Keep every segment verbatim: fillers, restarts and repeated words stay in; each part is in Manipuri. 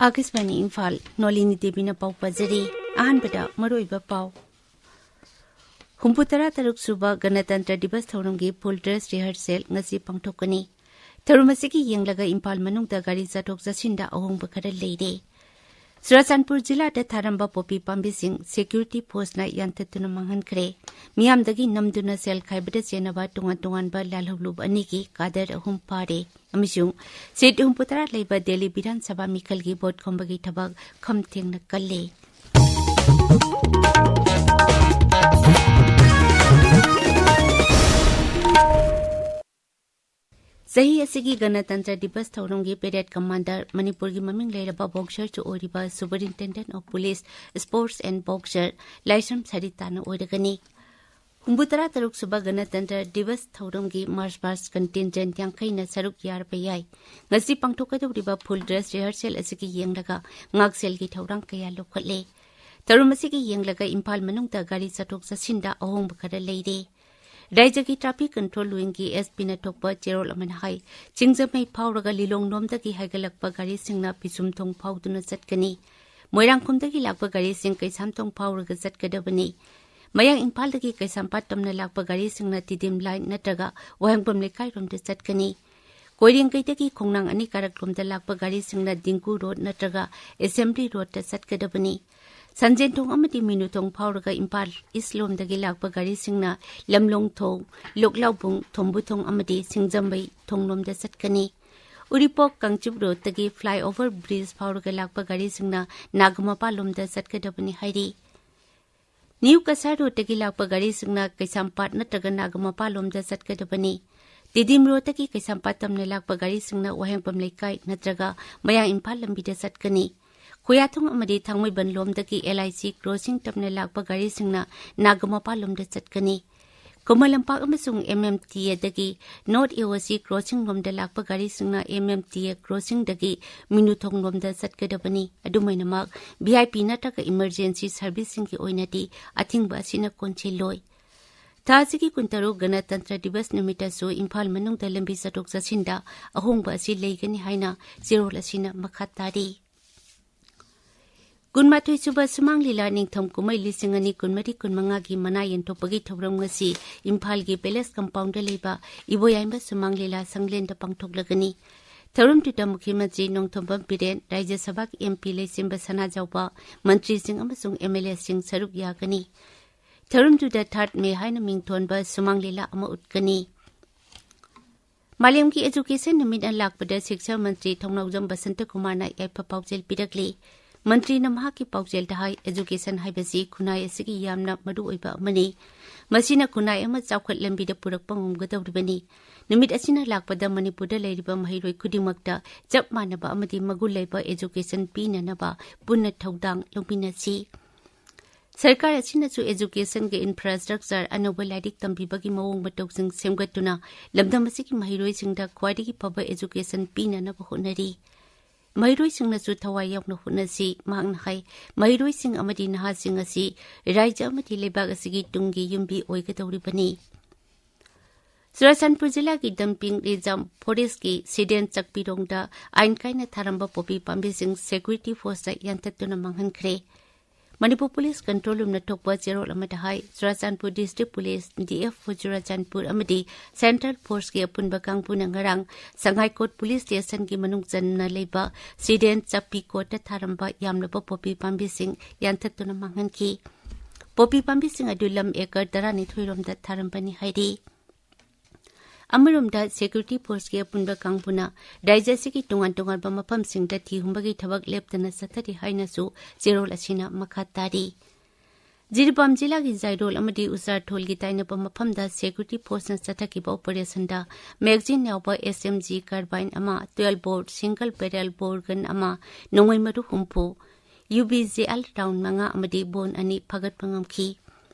ꯑꯥꯀꯥꯁꯕꯥꯅꯤ ꯏꯝꯐꯥꯜ, ꯅꯣꯂꯤꯅꯤ ꯗꯦꯕꯤꯅ ꯄꯥꯎ ꯄꯥꯖꯔꯤ꯫ ꯑꯍꯥꯟꯕꯗ ꯃꯔꯨꯑꯣꯏꯕ ꯄꯥꯎ꯫ ꯍꯨꯝꯐꯨ ꯇꯔꯥ ꯇꯔꯨꯛ ꯁꯨꯕ ꯒꯅꯇꯟꯇ꯭ꯔ ꯗꯤꯕꯁ ꯊꯧꯔꯝꯒꯤ full dress rehearsal ꯉꯁꯤ ꯄꯥꯡꯊꯣꯛꯀꯅꯤ꯫ ꯊꯧꯔꯝ ꯑꯁꯤꯒꯤ ꯌꯦꯡꯂꯒ ꯏꯝꯐꯥꯜ ꯃꯅꯨꯡꯗ ꯒꯥꯔꯤ ꯆꯠꯊꯣꯛ ꯆꯠꯁꯤꯟꯗ ꯑꯍꯣꯡꯕ ꯈꯔ ꯂꯩꯔꯦ꯫ ꯆꯨꯔꯥꯆꯥꯟꯄꯨꯔ ꯖꯤꯂꯥꯗ ꯊꯥꯔꯝꯕ ꯄꯣꯄꯤ ꯄꯥꯝꯕꯤꯁꯤꯡ security forceꯅ ꯌꯥꯟꯊꯠꯇꯨꯅ ꯃꯥꯡꯍꯟꯈ꯭ꯔꯦ꯫ ꯃꯤꯌꯥꯝꯗꯒꯤ ꯅꯝꯗꯨꯅ ꯁꯦꯜ ꯈꯥꯏꯕꯗ ꯆꯦꯟꯅꯕ ꯇꯣꯉꯥꯟ ꯇꯣꯉꯥꯟꯕ ꯂꯥꯜꯍꯧꯂꯨꯞ ꯑꯅꯤꯒꯤ ꯀꯥꯗꯔ ꯑꯍꯨꯝ ꯐꯥꯔꯦ꯫ ꯑꯃꯁꯨꯡ seat ꯍꯨꯝꯐꯨ ꯇꯔꯥ ꯂꯩꯕ ꯗꯦꯜꯂꯤ ꯕꯤꯙꯥꯟ ꯁꯚꯥ ꯃꯤꯈꯜꯒꯤ vote ꯈꯣꯝꯕꯒꯤ ꯊꯕꯛ ꯈꯝ ꯊꯦꯡꯅ ꯀꯜꯂꯦ꯫ ꯆꯍꯤ ꯑꯁꯤꯒꯤ ꯒꯅꯇꯟꯇ꯭ꯔ ꯗꯤꯕꯁ ꯊꯧꯔꯝꯒꯤ parade commander, ꯃꯅꯤꯄꯨꯔꯒꯤ ꯃꯃꯤꯡ ꯂꯩꯔꯕ boxerꯁꯨ ꯑꯣꯏꯔꯤꯕ Superintendent of Police, Sports and Boxer ꯂꯥꯏꯁ꯭ꯔꯝ ꯁꯔꯤꯇꯥꯅ ꯑꯣꯏꯔꯒꯅꯤ꯫ ꯍꯨꯝꯐꯨ ꯇꯔꯥ ꯇꯔꯨꯛ ꯁꯨꯕ ꯒꯅꯇꯟꯇ꯭ꯔ ꯗꯤꯕꯁ ꯊꯧꯔꯝꯒꯤ march past contingent ꯌꯥꯡꯈꯩꯅ ꯁꯔꯨꯛ ꯌꯥꯔꯕ ꯌꯥꯏ꯫ ꯉꯁꯤ ꯄꯥꯡꯊꯣꯛꯀꯗꯧꯔꯤꯕ full dress rehearsal ꯑꯁꯤꯒꯤ ꯌꯦꯡꯂꯒ ꯉꯥꯛꯁꯦꯜꯒꯤ ꯊꯧꯔꯥꯡ ꯀꯌꯥ ꯂꯧꯈꯠꯂꯦ꯫ ꯊꯧꯔꯝ ꯑꯁꯤꯒꯤ ꯌꯦꯡꯂꯒ ꯏꯝꯐꯥꯜ ꯃꯅꯨꯡꯗ ꯒꯥꯔꯤ ꯆꯠꯊꯣꯛ ꯆꯠꯁꯤꯟꯗ ꯑꯍꯣꯡꯕ ꯈꯔ ꯂꯩꯔꯦ꯫ ꯔꯥꯏꯖ꯭ꯌꯒꯤ traffic control wingꯒꯤ SPꯅ ꯊꯣꯛꯄ ꯆꯦꯔꯣꯜ ꯑꯃꯅ ꯍꯥꯏ, ꯁꯤꯡꯖꯃꯩ ꯐꯥꯎꯔꯒ ꯂꯤꯂꯣꯡꯂꯣꯝꯗꯒꯤ ꯍꯥꯏꯒꯠꯂꯛꯄ ꯒꯥꯔꯤꯁꯤꯡꯅ ꯄꯤꯁꯨꯝꯊꯣꯡ ꯐꯥꯎꯗꯨꯅ ꯆꯠꯀꯅꯤ꯫ ꯃꯣꯏꯔꯥꯡꯈꯣꯝꯗꯒꯤ ꯂꯥꯛꯄ ꯒꯥꯔꯤꯁꯤꯡ ꯀꯩꯁꯥꯝꯊꯣꯡ ꯐꯥꯎꯔꯒ ꯆꯠꯀꯗꯕꯅꯤ꯫ ꯃꯌꯥꯡ ꯏꯝꯐꯥꯜꯗꯒꯤ ꯀꯩꯁꯥꯝꯄꯥꯠ ꯇꯝꯅ ꯂꯥꯛꯄ ꯒꯥꯔꯤꯁꯤꯡꯅ ꯇꯤꯗꯤꯝ ꯂꯥꯏꯟ ꯅꯠꯇ꯭ꯔꯒ ꯋꯥꯍꯦꯡꯕꯝ ꯂꯩꯀꯥꯏꯔꯣꯝꯗ ꯆꯠꯀꯅꯤ꯫ ꯀꯣꯏꯔꯦꯡꯒꯩꯗꯒꯤ ꯈꯣꯡꯅꯥꯡ ꯑꯅꯤ ꯀꯥꯔꯛꯂꯣꯝꯗ ꯂꯥꯛꯄ ꯒꯥꯔꯤꯁꯤꯡꯅ ꯗꯤꯡꯒꯨ ꯔꯣꯗ ꯅꯠꯇ꯭ꯔꯒ ꯑꯦꯁꯦꯝꯕ꯭ꯂꯤ ꯔꯣꯗꯇ ꯆꯠꯀꯗꯕꯅꯤ꯫ ꯁꯟꯖꯦꯟꯊꯣꯡ ꯑꯃꯗꯤ ꯃꯤꯅꯨꯊꯣꯡ ꯐꯥꯎꯔꯒ ꯏꯝꯐꯥꯜ ꯏꯁꯂꯣꯝꯗꯒꯤ ꯂꯥꯛꯄ ꯒꯥꯔꯤꯁꯤꯡꯅ ꯂꯝꯂꯣꯡꯊꯣꯡ, ꯂꯣꯛꯂꯥꯎꯕꯨꯡ, ꯊꯣꯝꯕꯨꯊꯣꯡ ꯑꯃꯗꯤ ꯁꯤꯡꯖꯃꯩ ꯊꯣꯡꯂꯣꯝꯗ ꯆꯠꯀꯅꯤ꯫ ꯎꯔꯤꯄꯣꯛ ꯀꯥꯡꯆꯤꯞ ꯔꯣꯗꯇꯒꯤ flyover bridge ꯐꯥꯎꯔꯒ ꯂꯥꯛꯄ ꯒꯥꯔꯤꯁꯤꯡꯅ ꯅꯥꯒꯃꯄꯥꯜꯂꯣꯝꯗ ꯆꯠꯀꯗꯕꯅꯤ ꯍꯥꯏꯔꯤ꯫ ꯅ꯭ꯌꯨ ꯀꯁꯥꯔ ꯔꯣꯗꯇꯒꯤ ꯂꯥꯛꯄ ꯒꯥꯔꯤꯁꯤꯡꯅ ꯀꯩꯁꯥꯝꯄꯥꯠ ꯅꯠꯇ꯭ꯔꯒ ꯅꯥꯒꯃꯄꯥꯜꯂꯣꯝꯗ ꯆꯠꯀꯗꯕꯅꯤ꯫ ꯇꯤꯗꯤꯝ ꯔꯣꯗꯇꯒꯤ ꯀꯩꯁꯥꯝꯄꯥꯠ ꯇꯝꯅ ꯂꯥꯛꯄ ꯒꯥꯔꯤꯁꯤꯡꯅ ꯋꯥꯍꯦꯡꯕꯝ ꯂꯩꯀꯥꯏ ꯅꯠꯇ꯭ꯔꯒ ꯃꯌꯥꯡ ꯏꯝꯐꯥꯜ ꯂꯝꯕꯤꯗ ꯆꯠꯀꯅꯤ꯫ ꯈꯨꯌꯥꯊꯣꯡ ꯑꯃꯗꯤ ꯊꯥꯡꯃꯩꯕꯟ ꯂꯣꯝꯗꯒꯤ LIC crossing ꯇꯝꯅ ꯂꯥꯛꯄ ꯒꯥꯔꯤꯁꯤꯡꯅ ꯅꯥꯒꯃꯄꯥꯜꯂꯣꯝꯗ ꯆꯠꯀꯅꯤ꯫ ꯈꯨꯃꯟ ꯂꯝꯄꯥꯛ ꯑꯃꯁꯨꯡ MMTA ꯗꯒꯤ North AOC crossing ꯂꯣꯝꯗ ꯂꯥꯛꯄ ꯒꯥꯔꯤꯁꯤꯡꯅ MMTA crossing ꯗꯒꯤ ꯃꯤꯅꯨꯊꯣꯡ ꯂꯣꯝꯗ ꯆꯠꯀꯗꯕꯅꯤ꯫ ꯑꯗꯨꯃꯥꯏꯅꯃꯛ, VIP ꯅꯠꯇ꯭ꯔꯒ emergency service ꯁꯤꯡꯒꯤ ꯑꯣꯏꯅꯗꯤ ꯑꯊꯤꯡꯕ ꯑꯁꯤꯅ ꯀꯣꯟꯁꯤꯜꯂꯣꯏ꯫ ꯊꯥ ꯑꯁꯤꯒꯤ ꯀꯨꯟꯇꯔꯨꯛ ꯒꯅꯇꯟꯇ꯭ꯔ ꯗꯤꯕꯁ ꯅꯨꯃꯤꯠꯇꯁꯨ ꯏꯝꯐꯥꯜ ꯃꯅꯨꯡꯗ ꯂꯝꯕꯤ ꯆꯠꯊꯣꯛ ꯆꯠꯁꯤꯟꯗ ꯑꯍꯣꯡꯕ ꯑꯁꯤ ꯂꯩꯒꯅꯤ ꯍꯥꯏꯅ ꯆꯦꯔꯣꯜ ꯑꯁꯤꯅ ꯃꯈꯥ ꯇꯥꯔꯤ꯫ ꯀꯨꯟꯃꯥꯊꯣꯏ ꯁꯨꯕ ꯁꯨꯃꯥꯡ ꯂꯤꯂꯥ ꯅꯤꯡꯊꯝ ꯀꯨꯝꯍꯩ ꯂꯤꯁꯤꯡ ꯑꯅꯤ ꯀꯨꯟꯃꯔꯤ ꯀꯨꯟꯃꯉꯥꯒꯤ ꯃꯅꯥ ꯌꯦꯟꯊꯣꯛꯄꯒꯤ ꯊꯧꯔꯝ ꯉꯁꯤ ꯏꯝꯐꯥꯜꯒꯤ ꯄꯦꯂꯦꯁ ꯀꯝꯄꯥꯎꯟꯗ ꯂꯩꯕ ꯏꯕꯣꯌꯥꯏꯃ ꯁꯨꯃꯥꯡ ꯂꯤꯂꯥ ꯁꯪꯂꯦꯟꯗ ꯄꯥꯡꯊꯣꯛꯂꯒꯅꯤ꯫ ꯊꯧꯔꯝꯗꯨꯗ ꯃꯨꯈ꯭ꯌ ꯃꯟꯇ꯭ꯔꯤ ꯅꯣꯡꯊꯣꯝꯕꯝ ꯕꯤꯔꯦꯟ, ꯔꯥꯖ꯭ꯌ ꯁꯚꯥꯒꯤ ꯑꯦꯝ ꯄꯤ ꯂꯩꯁꯦꯝꯕ ꯁꯅꯥꯖꯥꯎꯕ, ꯃꯟꯇ꯭ꯔꯤꯁꯤꯡ ꯑꯃꯁꯨꯡ ꯑꯦꯝ ꯑꯦꯜ ꯑꯦꯁꯤꯡ ꯁꯔꯨꯛ ꯌꯥꯒꯅꯤ꯫ ꯊꯧꯔꯝꯗꯨꯗ ꯊꯥꯔꯠ ꯃꯦ ꯍꯥꯏꯅ ꯃꯤꯡꯊꯣꯟꯕ ꯁꯨꯃꯥꯡ ꯂꯤꯂꯥ ꯑꯃ ꯎꯠꯀꯅꯤ꯫ ꯃꯥꯂꯦꯝꯒꯤ ꯑꯦꯖꯨꯀꯦꯁꯟ ꯅꯨꯃꯤꯠꯅ ꯂꯥꯛꯄꯗ ꯁꯤꯛꯁꯥ ꯃꯟꯇ꯭ꯔꯤ ꯊꯧꯅꯥꯎꯖꯝ ꯕꯁꯟꯇ ꯀꯨꯃꯥꯔꯅ ꯌꯥꯏꯐ ꯄꯥꯎꯖꯦꯜ ꯄꯤꯔꯛꯂꯤ꯫ ꯃꯟꯇ꯭ꯔꯤꯅ ꯃꯍꯥꯛꯀꯤ ꯄꯥꯎꯖꯦꯜꯗ ꯍꯥꯏ, ꯑꯦꯖꯨꯀꯦꯁꯟ ꯍꯥꯏꯕꯁꯤ ꯈꯨꯟꯅꯥꯏ ꯑꯁꯤꯒꯤ ꯌꯥꯝꯅ ꯃꯔꯨꯑꯣꯏꯕ ꯑꯃꯅꯤ꯫ ꯃꯁꯤꯅ ꯈꯨꯟꯅꯥꯏ ꯑꯃ ꯆꯥꯎꯈꯠ ꯂꯝꯕꯤꯗ ꯄꯨꯔꯛꯄ ꯉꯝꯒꯗꯧꯔꯤꯕꯅꯤ꯫ ꯅꯨꯃꯤꯠ ꯑꯁꯤꯅ ꯂꯥꯛꯄꯗ ꯃꯅꯤꯄꯨꯔꯗ ꯂꯩꯔꯤꯕ ꯃꯍꯩꯔꯣꯏ ꯈꯨꯗꯤꯡꯃꯛꯇ ꯆꯞ ꯃꯥꯟꯅꯕ ꯑꯃꯗꯤ ꯃꯒꯨꯟ ꯂꯩꯕ ꯑꯦꯖꯨꯀꯦꯁꯟ ꯄꯤꯅꯅꯕ ꯄꯨꯟꯅ ꯊꯧꯗꯥꯡ ꯂꯧꯃꯤꯟꯅꯁꯤ꯫ ꯁꯔꯀꯥꯔ ꯑꯁꯤꯅꯁꯨ ꯑꯦꯖꯨꯀꯦꯁꯟꯒꯤ ꯏꯟꯐ꯭ꯔꯥꯁ꯭ꯇ꯭ꯔꯛꯆꯔ, ꯑꯅꯧꯕ ꯂꯥꯏꯔꯤꯛ ꯇꯝꯕꯤꯕꯒꯤ ꯃꯑꯣꯡ ꯃꯇꯧꯁꯤꯡ ꯁꯦꯝꯒꯠꯇꯨꯅ ꯂꯝꯗꯝ ꯑꯁꯤꯒꯤ ꯃꯍꯩꯔꯣꯏꯁꯤꯡꯗ ꯈ꯭ꯋꯥꯏꯗꯒꯤ ꯐꯕ ꯑꯦꯖꯨꯀꯦꯁꯟ ꯄꯤꯅꯅꯕ ꯍꯣꯠꯅꯔꯤ꯫ ꯃꯍꯩꯔꯣꯏꯁꯤꯡꯅꯁꯨ ꯊꯋꯥꯏ ꯌꯥꯎꯅ ꯍꯣꯠꯅꯁꯤ꯫ ꯃꯍꯥꯛꯅ ꯍꯥꯏ, ꯃꯍꯩꯔꯣꯏꯁꯤꯡ ꯑꯃꯗꯤ ꯅꯍꯥꯁꯤꯡ ꯑꯁꯤ ꯔꯥꯖ꯭ꯌ ꯑꯃꯗꯤ ꯂꯩꯕꯥꯛ ꯑꯁꯤꯒꯤ ꯇꯨꯡꯒꯤ ꯌꯨꯝꯕꯤ ꯑꯣꯏꯒꯗꯧꯔꯤꯕꯅꯤ꯫ ꯆꯨꯔꯥꯆꯥꯟꯄꯨꯔ ꯖꯤꯂꯥꯒꯤ ꯗꯝꯄꯤꯡ ꯔꯤꯖꯥꯔꯚ ꯐꯣꯔꯦꯁ꯭ꯠꯀꯤ ꯁꯤꯗꯦꯟ ꯆꯛꯄꯤꯔꯣꯡꯗ ꯑꯥꯏꯟ ꯀꯥꯏꯅ ꯊꯥꯔꯝꯕ ꯄꯣꯄꯤ ꯄꯥꯝꯕꯤꯁꯤꯡ ꯁꯦꯀ꯭ꯌꯨꯔꯤꯇꯤ ꯐꯣꯔꯁꯇ ꯌꯥꯟꯊꯠꯇꯨꯅ ꯃꯥꯡꯍꯟꯈ꯭ꯔꯦ꯫ ꯃꯅꯤꯄꯨꯔ ꯄꯨꯂꯤꯁ ꯀꯟꯇ꯭ꯔꯣꯜ ꯔꯨꯝꯅ ꯊꯣꯛꯄ ꯆꯦꯔꯣꯜ ꯑꯃꯗ ꯍꯥꯏ, Churachandpur district police, D F O Churachandpur ꯑꯃꯗꯤ ꯁꯦꯟꯇ꯭ꯔꯦꯜ ꯐꯣꯔꯁꯀꯤ ꯑꯄꯨꯟꯕ ꯀꯥꯡꯕꯨꯅ ꯉꯔꯥꯡ ꯁꯉꯥꯏꯀꯣꯠ ꯄꯨꯂꯤꯁ ꯁ꯭ꯇꯦꯁꯟꯒꯤ ꯃꯅꯨꯡ ꯆꯟꯅ ꯂꯩꯕ ꯁꯤꯗꯦꯟ ꯆꯛꯄꯤ ꯀꯣꯠꯇ ꯊꯥꯔꯝꯕ ꯌꯥꯝꯂꯕ ꯄꯣꯄꯤ ꯄꯥꯝꯕꯤꯁꯤꯡ ꯌꯥꯟꯊꯠꯇꯨꯅ ꯃꯥꯡꯍꯟꯈꯤ꯫ ꯄꯣꯄꯤ ꯄꯥꯝꯕꯤꯁꯤꯡ ꯑꯗꯨ ꯂꯝ ꯑꯦꯀꯔ ꯇꯔꯥꯅꯤꯊꯣꯏ ꯔꯣꯝꯗ ꯊꯥꯔꯝꯕꯅꯤ ꯍꯥꯏꯔꯤ꯫ ꯑꯃꯔꯣꯝꯗ, ꯁꯦꯀ꯭ꯌꯨꯔꯤꯇꯤ ꯐꯣꯔꯁꯀꯤ ꯑꯄꯨꯟꯕ ꯀꯥꯡꯕꯨꯅ ꯔꯥꯖ꯭ꯌ ꯑꯁꯤꯒꯤ ꯇꯣꯉꯥꯟ ꯇꯣꯉꯥꯟꯕ ꯃꯐꯝꯁꯤꯡꯗ ꯊꯤ ꯍꯨꯝꯕꯒꯤ ꯊꯕꯛ ꯂꯦꯞꯇꯅ ꯆꯠꯊꯔꯤ ꯍꯥꯏꯅꯁꯨ ꯆꯦꯔꯣꯜ ꯑꯁꯤꯅ ꯃꯈꯥ ꯇꯥꯔꯤ꯫ ꯖꯤꯔꯤꯕꯥꯝ ꯖꯤꯂꯥꯒꯤ ꯖꯥꯏꯔꯣꯜ ꯑꯃꯗꯤ ꯎꯆꯥꯔꯊꯣꯜꯒꯤ ꯇꯥꯏꯅꯕ ꯃꯐꯝꯗ ꯁꯦꯀ꯭ꯌꯨꯔꯤꯇꯤ ꯐꯣꯔꯁꯅ ꯆꯠꯊꯈꯤꯕ ꯑꯣꯄꯔꯦꯁꯟꯗ ꯃꯦꯒꯖꯤꯟ ꯌꯥꯎꯕ ꯑꯦꯁ ꯑꯦꯝ ꯖꯤ ꯀꯥꯔꯕꯥꯏꯟ ꯑꯃ, twelve bore single barrel bore gun ꯑꯃ, ꯅꯣꯡꯃꯩ ꯃꯔꯨ ꯍꯨꯝꯐꯨ, U B G L round ꯃꯉꯥ ꯑꯃꯗꯤ ꯕꯣꯟ ꯑꯅꯤ ꯐꯥꯒꯠꯄ ꯉꯝꯈꯤ꯫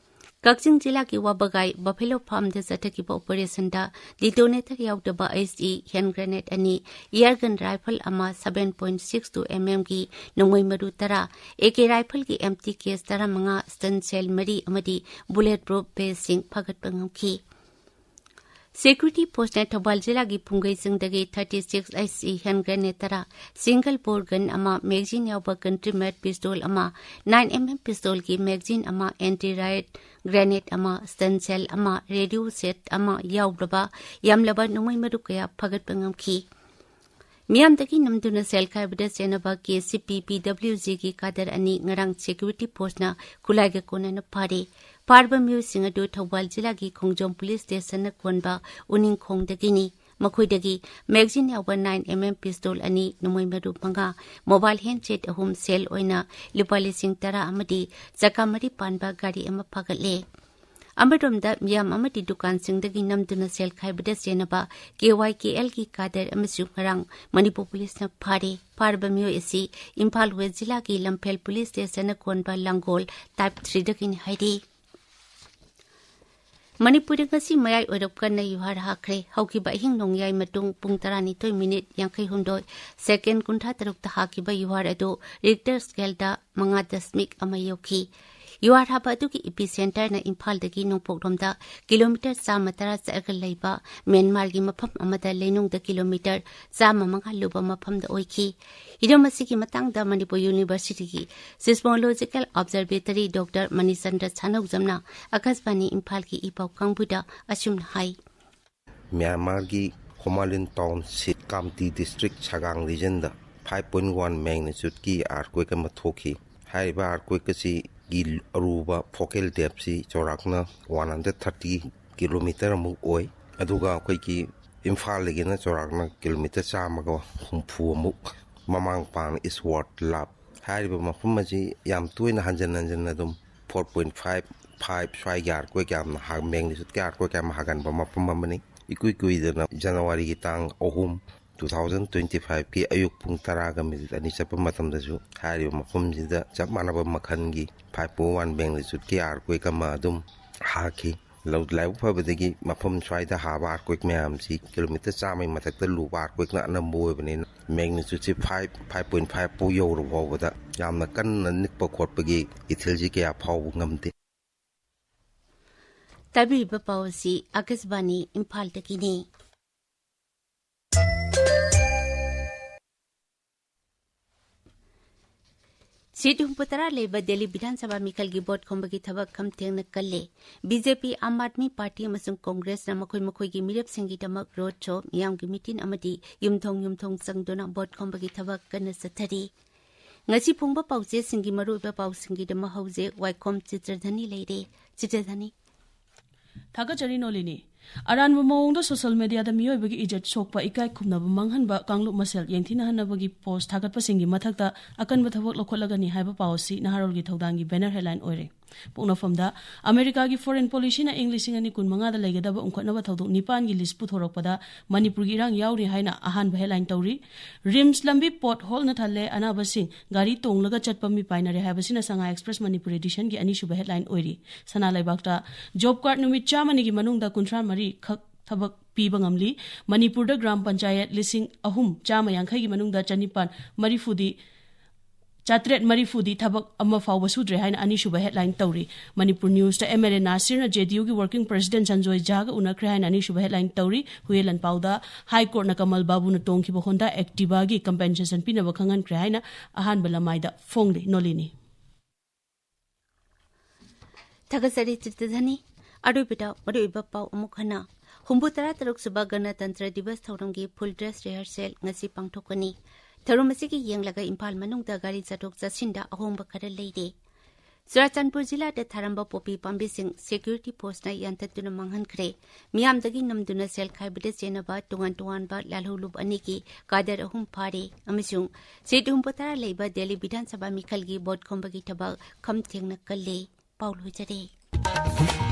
ꯀꯛꯆꯤꯡ ꯖꯤꯂꯥꯒꯤ ꯋꯥꯕꯒꯥꯏ ꯕꯐꯦꯂꯣ ꯐꯥꯔꯝꯗ ꯆꯠꯊꯈꯤꯕ ꯑꯣꯄꯔꯦꯁꯟꯗ ꯗꯤꯇꯣꯅꯦꯇꯔ ꯌꯥꯎꯗꯕ I E D hand grenade ꯑꯅꯤ, ꯏꯌꯥꯔ ꯒꯟ ꯔꯥꯏꯐꯜ ꯑꯃ, seven point six two M ꯑꯦꯝꯒꯤ ꯅꯣꯡꯃꯩ ꯃꯔꯨ ꯇꯔꯥ, ꯑꯦ ꯀꯦ ꯔꯥꯏꯐꯜꯒꯤ ꯑꯦꯝ ꯇꯤ ꯀꯦꯁ ꯇꯔꯥꯃꯉꯥ, ꯁ꯭ꯇꯟ ꯁꯦꯜ ꯃꯔꯤ ꯑꯃꯗꯤ ꯕꯨꯂꯦꯠ ꯄ꯭ꯔꯨꯐ ꯚꯦꯁꯁꯤꯡ ꯐꯥꯒꯠꯄ ꯉꯝꯈꯤ꯫ Security Forceꯅ ꯊꯧꯕꯥꯜ ꯖꯤꯂꯥꯒꯤ ꯐꯨꯡꯒꯩꯆꯤꯡꯗꯒꯤ thirty six H E hand grenade ꯇꯔꯥ, single bore gun ꯑꯃ, magazine ꯌꯥꯎꯕ country made pistol ꯑꯃ, nine M M pistolꯒꯤ magazine ꯑꯃ, anti riot grenade ꯑꯃ, stun shell ꯑꯃ, radio set ꯑꯃ ꯌꯥꯎꯔꯕ ꯌꯥꯝꯂꯕ ꯅꯣꯡꯃꯩ ꯃꯔꯨ ꯀꯌꯥ ꯐꯥꯒꯠꯄ ꯉꯝꯈꯤ꯫ ꯃꯤꯌꯥꯝꯗꯒꯤ ꯅꯝꯗꯨꯅ ꯁꯦꯜ ꯈꯥꯏꯕꯗ ꯆꯦꯟꯅꯕ K C P P W Gꯒꯤ cadre ꯑꯅꯤ ꯉꯔꯥꯡ Security Forceꯅ ꯈꯨꯠꯂꯥꯏꯒ ꯀꯣꯟꯅꯅ ꯐꯥꯔꯦ꯫ ꯐꯥꯔꯕ ꯃꯤꯑꯣꯏꯁꯤꯡ ꯑꯗꯨ ꯊꯧꯕꯥꯜ ꯖꯤꯂꯥꯒꯤ ꯈꯣꯡꯖꯣꯝ Police Stationꯅ ꯀꯣꯟꯕ ꯎꯅꯤꯡꯈꯣꯡꯗꯒꯤꯅꯤ꯫ ꯃꯈꯣꯏꯗꯒꯤ magazine ꯌꯥꯎꯕ nine M M pistol ꯑꯅꯤ, ꯅꯣꯡꯃꯩ ꯃꯔꯨ ꯃꯉꯥ, mobile handset ꯑꯍꯨꯝ, ꯁꯦꯜ ꯑꯣꯏꯅ ꯂꯨꯄꯥ ꯂꯤꯁꯤꯡ ꯇꯔꯥ ꯑꯃꯗꯤ ꯆꯀꯥ ꯃꯔꯤ ꯄꯥꯟꯕ ꯒꯥꯔꯤ ꯑꯃ ꯐꯥꯒꯠꯂꯦ꯫ ꯑꯃꯔꯣꯝꯗ, ꯃꯤꯌꯥꯝ ꯑꯃꯗꯤ ꯗꯨꯀꯥꯟꯁꯤꯡꯗꯒꯤ ꯅꯝꯗꯨꯅ ꯁꯦꯜ ꯈꯥꯏꯕꯗ ꯆꯦꯟꯅꯕ K Y K Lꯒꯤ cadre ꯑꯃꯁꯨ ꯉꯔꯥꯡ ꯃꯅꯤꯄꯨꯔ ꯄꯨꯂꯤꯁꯅ ꯐꯥꯔꯦ꯫ ꯐꯥꯔꯕ ꯃꯤꯑꯣꯏ ꯑꯁꯤ ꯏꯝꯐꯥꯜ West ꯖꯤꯂꯥꯒꯤ ꯂꯝꯐꯦꯜ Police Stationꯅ ꯀꯣꯟꯕ ꯂꯥꯡꯒꯣꯜ Type Threeꯗꯒꯤꯅꯤ ꯍꯥꯏꯔꯤ꯫ ꯃꯅꯤꯄꯨꯔꯗ ꯉꯁꯤ ꯃꯌꯥꯏ ꯑꯣꯏꯔꯞ ꯀꯟꯅ ꯌꯨꯍꯥꯔ ꯍꯥꯈ꯭ꯔꯦ꯫ ꯍꯧꯈꯤꯕ ꯑꯍꯤꯡ ꯅꯣꯡꯌꯥꯏ ꯃꯇꯨꯡ ꯄꯨꯡ ꯇꯔꯥꯅꯤꯊꯣꯏ minute ꯌꯥꯡꯈꯩꯍꯨꯝꯗꯣꯏ second ꯀꯨꯟꯊ꯭ꯔꯥ ꯇꯔꯨꯛꯇ ꯍꯥꯈꯤꯕ ꯌꯨꯍꯥꯔ ꯑꯗꯨ Richter scaleꯗ ꯃꯉꯥ ꯗꯁꯃꯤꯛ ꯑꯃ ꯌꯧꯈꯤ꯫ ꯌꯨꯍꯥꯔ ꯍꯥꯕ ꯑꯗꯨꯒꯤ epicenterꯅ ꯏꯝꯐꯥꯜꯗꯒꯤ ꯅꯣꯡꯄꯣꯛꯂꯣꯝꯗ kilometre ꯆꯥꯝꯃ ꯇꯔꯥ ꯆꯠꯂꯒ ꯂꯩꯕ ꯃ꯭ꯌꯥꯟꯃꯥꯔꯒꯤ ꯃꯐꯝ ꯑꯃꯗ ꯂꯩꯅꯨꯡꯗ kilometre ꯆꯥꯝꯃ ꯃꯉꯥ ꯂꯨꯕ ꯃꯐꯝꯗ ꯑꯣꯏꯈꯤ꯫ ꯍꯤꯔꯝ ꯑꯁꯤꯒꯤ ꯃꯇꯥꯡꯗ Manipur Universityꯒꯤ Seismological Observatory Doctor Manichandra ꯁꯥꯅꯧꯖꯝꯅ ꯑꯀꯥꯁꯕꯥꯅꯤ ꯏꯝꯐꯥꯜꯒꯤ ꯏ ꯄꯥꯎ ꯀꯥꯡꯕꯨꯗ ꯑꯁꯨꯝꯅ ꯍꯥꯏ꯫ ꯃ꯭ꯌꯥꯟꯃꯥꯔꯒꯤ ꯈꯣꯃꯥꯂꯤꯟ township, ꯀꯥꯝꯇꯤ district, ꯁꯒꯥꯡ regionꯗ five point one magnitudeꯀꯤ earthquake ꯑꯃ ꯊꯣꯛꯈꯤ꯫ ꯍꯥꯏꯔꯤꯕ earthquake ꯑꯁꯤꯒꯤ ꯑꯔꯨꯕ focal depthꯁꯤ ꯆꯥꯎꯔꯥꯛꯅ one hundred thirty kilometre ꯑꯃꯨꯛ ꯑꯣꯏ꯫ ꯑꯗꯨꯒ ꯑꯩꯈꯣꯏꯒꯤ ꯏꯝꯐꯥꯜꯗꯒꯤꯅ ꯆꯥꯎꯔꯥꯛꯅ kilometre ꯆꯥꯝꯃꯒ ꯍꯨꯝꯐꯨ ꯑꯃꯨꯛ ꯃꯃꯥꯡ ꯄꯥꯡꯅ eastward ꯂꯥꯞ꯫ ꯍꯥꯏꯔꯤꯕ ꯃꯐꯝ ꯑꯁꯤ ꯌꯥꯝ ꯇꯣꯏꯅ ꯍꯟꯖꯟ ꯍꯟꯖꯟꯅ ꯑꯗꯨꯝ four point five, five ꯁ꯭ꯋꯥꯏꯒꯤ earthquake ꯌꯥꯝꯅ ꯍꯥ-, magnitudeꯀꯤ earthquake ꯌꯥꯝ ꯍꯥꯒꯟꯕ ꯃꯐꯝ ꯑꯃꯅꯤ꯫ ꯏꯀꯨꯏ ꯀꯨꯏꯗꯅ Januaryꯒꯤ ꯇꯥꯡ ꯑꯍꯨꯝ, two thousand twenty fiveꯀꯤ ꯑꯌꯨꯛ ꯄꯨꯡ ꯇꯔꯥꯒ minute ꯑꯅꯤ ꯆꯠꯄ ꯃꯇꯝꯗꯁꯨ ꯍꯥꯏꯔꯤꯕ ꯃꯐꯝꯁꯤꯗ ꯆꯞ ꯃꯥꯟꯅꯕ ꯃꯈꯜꯒꯤ five point one magnitudeꯀꯤ earthquake ꯑꯃ ꯑꯗꯨꯝ ꯍꯥꯈꯤ꯫ ꯂꯧ-, ꯂꯥꯏꯕꯛ ꯐꯕꯗꯒꯤ ꯃꯐꯝ ꯁ꯭ꯋꯥꯏꯗ ꯍꯥꯕ earthquake ꯃꯌꯥꯝꯁꯤ kilometre ꯆꯥꯝꯃꯒꯤ ꯃꯊꯛꯇ ꯂꯨꯕ earthquakeꯅ ꯑꯅꯝꯕ ꯑꯣꯏꯕꯅꯤꯅ, magnitudeꯁꯤ five, five point five ꯐꯥꯎ ꯌꯧꯔꯕ ꯐꯥꯎꯕꯗ ꯌꯥꯝꯅ ꯀꯟꯅ ꯅꯤꯛꯄ ꯈꯣꯠꯄꯒꯤ ꯏꯊꯤꯜꯁꯤ ꯀꯌꯥ ꯐꯥꯎꯕ ꯉꯝꯗꯦ꯫ ꯇꯥꯕꯤꯔꯤꯕ ꯄꯥꯎ ꯑꯁꯤ ꯑꯥꯀꯥꯁꯕꯥꯅꯤ ꯏꯝꯐꯥꯜꯗꯒꯤꯅꯤ꯫ ꯁꯤꯠ ꯍꯨꯝꯐꯨꯇꯔꯥ ꯂꯩꯕ ꯗꯦꯜꯂꯤ ꯕꯤꯙꯥꯟ ꯁꯚꯥ ꯃꯤꯈꯜꯒꯤ ꯚꯣꯠ ꯈꯣꯝꯕꯒꯤ ꯊꯕꯛ ꯈꯝ ꯊꯦꯡꯅ ꯀꯜꯂꯦ꯫ ꯕꯤ ꯖꯦ ꯄꯤ, ꯑꯥꯝ ꯑꯥꯗꯃꯤ ꯄꯥꯔꯇꯤ ꯑꯃꯁꯨꯡ ꯀꯣꯡꯒ꯭ꯔꯦꯁꯅ ꯃꯈꯣꯏ ꯃꯈꯣꯏꯒꯤ ꯃꯤꯔꯦꯞꯁꯤꯡꯒꯤꯗꯃꯛ ꯔꯣꯗ ꯁꯣ, ꯃꯤꯌꯥꯝꯒꯤ ꯃꯤꯇꯤꯟ ꯑꯃꯗꯤ ꯌꯨꯝꯊꯣꯡ ꯌꯨꯝꯊꯣꯡ ꯆꯪꯗꯨꯅ ꯚꯣꯠ ꯈꯣꯝꯕꯒꯤ ꯊꯕꯛ ꯀꯟꯅ ꯆꯠꯊꯔꯤ꯫ ꯉꯁꯤ ꯐꯣꯡꯕ ꯄꯥꯎꯆꯦꯁꯤꯡꯒꯤ ꯃꯔꯨꯑꯣꯏꯕ ꯄꯥꯎꯁꯤꯡꯒꯤꯗꯃꯛ ꯍꯧꯖꯤꯛ ꯋꯥꯏꯈꯣꯝ ꯆꯤꯇ꯭ꯔꯙꯅꯤ ꯂꯩꯔꯦ꯫ ꯆꯤꯇ꯭ꯔꯙꯅꯤ꯫ ꯊꯥꯒꯠꯆꯔꯤ ꯅꯣꯂꯤꯅꯤ꯫ ꯑꯔꯥꯟꯕ ꯃꯑꯣꯡꯗ ꯁꯣꯁꯤꯌꯦꯜ ꯃꯦꯗꯤꯌꯥꯗ ꯃꯤꯑꯣꯏꯕꯒꯤ ꯏꯖꯠ ꯁꯣꯛꯄ, ꯏꯀꯥꯏ ꯈꯨꯝꯅꯕ ꯃꯥꯡꯍꯟꯕ, ꯀꯥꯡꯂꯨꯞ ꯃꯁꯦꯜ ꯌꯦꯡꯊꯤꯅꯍꯟꯅꯕꯒꯤ ꯄꯣꯁ ꯊꯥꯒꯠꯄꯁꯤꯡꯒꯤ ꯃꯊꯛꯇ ꯑꯀꯟꯕ ꯊꯕꯛ ꯂꯧꯈꯠꯂꯒꯅꯤ ꯍꯥꯏꯕ ꯄꯥꯎ ꯑꯁꯤ ꯅꯍꯥꯔꯣꯜꯒꯤ ꯊꯧꯗꯥꯡꯒꯤ ꯕꯦꯅꯔ ꯍꯦꯗꯂꯥꯏꯟ ꯑꯣꯏꯔꯦ꯫ ꯄꯣꯛꯅꯐꯝꯗ ꯑꯃꯦꯔꯤꯀꯥꯒꯤ ꯐꯣꯔꯦꯟ ꯄꯣꯂꯤꯁꯤꯅ ꯏꯪ ꯂꯤꯁꯤꯡ ꯑꯅꯤ ꯀꯨꯟꯃꯉꯥꯗ ꯂꯩꯒꯗꯕ ꯎꯪꯈꯠꯅꯕ ꯊꯧꯗꯣꯛ ꯅꯤꯄꯥꯟꯒꯤ ꯂꯤꯁ ꯄꯨꯊꯣꯔꯛꯄꯗ ꯃꯅꯤꯄꯨꯔꯒꯤ ꯏꯔꯥꯡ ꯌꯥꯎꯔꯤ ꯍꯥꯏꯅ ꯑꯍꯥꯟꯕ ꯍꯦꯗꯂꯥꯏꯟ ꯇꯧꯔꯤ꯫ ꯔꯤꯝꯁ ꯂꯝꯕꯤ ꯄꯣꯠ ꯍꯣꯜꯅ ꯊꯜꯂꯦ, ꯑꯅꯥꯕꯁꯤꯡ ꯒꯥꯔꯤ ꯇꯣꯡꯂꯒ ꯆꯠꯄ ꯃꯤꯄꯥꯏꯅꯔꯦ ꯍꯥꯏꯕꯁꯤꯅ ꯁꯉꯥꯏ ꯑꯦꯛꯁꯄ꯭ꯔꯦꯁ ꯃꯅꯤꯄꯨꯔ ꯑꯦꯗꯤꯁꯟꯒꯤ ꯑꯅꯤꯁꯨꯕ ꯍꯦꯗꯂꯥꯏꯟ ꯑꯣꯏꯔꯤ꯫ ꯁꯅꯥ ꯂꯩꯕꯥꯛꯇ ꯖꯣꯕ ꯀꯥꯔꯗ ꯅꯨꯃꯤꯠ ꯆꯥꯝꯃꯅꯤꯒꯤ ꯃꯅꯨꯡꯗ ꯀꯨꯟꯊ꯭ꯔꯥ ꯃꯔꯤ ꯈꯛ ꯊꯕꯛ ꯄꯤꯕ ꯉꯝꯂꯤ꯫ ꯃꯅꯤꯄꯨꯔꯗ ꯒ꯭ꯔꯥꯝ ꯄꯟꯆꯥꯌꯠ ꯂꯤꯁꯤꯡ ꯑꯍꯨꯝ ꯆꯥꯝꯃ ꯌꯥꯡꯈꯩꯒꯤ ꯃꯅꯨꯡꯗ ꯆꯅꯤꯄꯥꯟ ꯃꯔꯤꯐꯨꯗꯤ, ꯆꯥꯇ꯭ꯔꯦꯠ ꯃꯔꯤꯐꯨꯗꯤ ꯊꯕꯛ ꯑꯃ ꯐꯥꯎꯕ ꯁꯨꯗ꯭ꯔꯦ ꯍꯥꯏꯅ ꯑꯅꯤꯁꯨꯕ ꯍꯦꯗꯂꯥꯏꯟ ꯇꯧꯔꯤ꯫ ꯃꯅꯤꯄꯨꯔ ꯅ꯭ꯌꯨꯁꯇ ꯑꯦꯝ ꯑꯦꯜ ꯑꯦ ꯅꯥꯁꯤꯔꯅ ꯖꯦ ꯗꯤ ꯌꯨꯒꯤ ꯋꯥꯔꯀꯤꯡ ꯄ꯭ꯔꯦꯁꯤꯗꯦꯟꯠ ꯁꯟꯖꯣꯏ ꯖꯥꯒ ꯎꯅꯈ꯭ꯔꯦ ꯍꯥꯏꯅ ꯑꯅꯤꯁꯨꯕ ꯍꯦꯗꯂꯥꯏꯟ ꯇꯧꯔꯤ꯫ ꯍꯨꯌꯦꯟ ꯂꯥꯟꯄꯥꯎꯗ ꯍꯥꯏ ꯀꯣꯔꯠꯅ ꯀꯃꯜ ꯕꯥꯕꯨꯅ ꯇꯣꯡꯈꯤꯕ ꯍꯣꯟꯗꯥ ꯑꯦꯛꯇꯤꯚꯥꯒꯤ ꯀꯝꯄꯦꯟꯁꯦꯁꯟ ꯄꯤꯅꯕ ꯈꯪꯍꯟꯈ꯭ꯔꯦ ꯍꯥꯏꯅ ꯑꯍꯥꯟꯕ ꯂꯃꯥꯏꯗ ꯐꯣꯡꯂꯤ꯫ ꯅꯣꯂꯤꯅꯤ꯫ ꯊꯥꯒꯠꯆꯔꯤ ꯆꯤꯇ꯭ꯔꯙꯅꯤ꯫ ꯑꯔꯣꯏꯕꯗ ꯃꯔꯨꯑꯣꯏꯕ ꯄꯥꯎ ꯑꯃꯨꯛ ꯍꯟꯅ꯫ ꯍꯨꯝꯐꯨ ꯇꯔꯥ ꯇꯔꯨꯛ ꯁꯨꯕ ꯒꯅꯇꯟꯇ꯭ꯔ ꯗꯤꯕꯁ ꯊꯧꯔꯝꯒꯤ ꯐꯨꯜ ꯗ꯭ꯔꯦꯁ ꯔꯤꯍꯔꯁꯦꯜ ꯉꯁꯤ ꯄꯥꯡꯊꯣꯛꯀꯅꯤ꯫ ꯊꯧꯔꯝ ꯑꯁꯤꯒꯤ ꯌꯦꯡꯂꯒ ꯏꯝꯐꯥꯜ ꯃꯅꯨꯡꯗ ꯒꯥꯔꯤ ꯆꯠꯊꯣꯛ ꯆꯠꯁꯤꯟꯗ ꯑꯍꯣꯡꯕ ꯈꯔ ꯂꯩꯔꯦ꯫ ꯆꯨꯔꯥꯆꯥꯟꯄꯨꯔ ꯖꯤꯂꯥꯗ ꯊꯥꯔꯝꯕ ꯄꯣꯄꯤ ꯄꯥꯝꯕꯤꯁꯤꯡ ꯁꯦꯀ꯭ꯌꯨꯔꯤꯇꯤ ꯐꯣꯔꯁꯅ ꯌꯥꯟꯊꯠꯇꯨꯅ ꯃꯥꯡꯍꯟꯈ꯭ꯔꯦ꯫ ꯃꯤꯌꯥꯝꯗꯒꯤ ꯅꯝꯗꯨꯅ ꯁꯦꯜ ꯈꯥꯏꯕꯗ ꯆꯦꯟꯅꯕ ꯇꯣꯉꯥꯟ ꯇꯣꯉꯥꯟꯕ ꯂꯥꯜꯍꯧꯂꯨꯞ ꯑꯅꯤꯒꯤ ꯀꯥꯗꯔ ꯑꯍꯨꯝ ꯐꯥꯔꯦ ꯑꯃꯁꯨꯡ ꯁꯤꯠ ꯍꯨꯝꯐꯨ ꯇꯔꯥ ꯂꯩꯕ ꯗꯦꯜꯂꯤ ꯕꯤꯙꯥꯟ ꯁꯚꯥ ꯃꯤꯈꯜꯒꯤ ꯚꯣꯠ ꯈꯣꯝꯕꯒꯤ ꯊꯕꯛ ꯈꯝ ꯊꯦꯡꯅ ꯀꯜꯂꯦ꯫ ꯄꯥꯎ ꯂꯣꯏꯖꯔꯦ꯫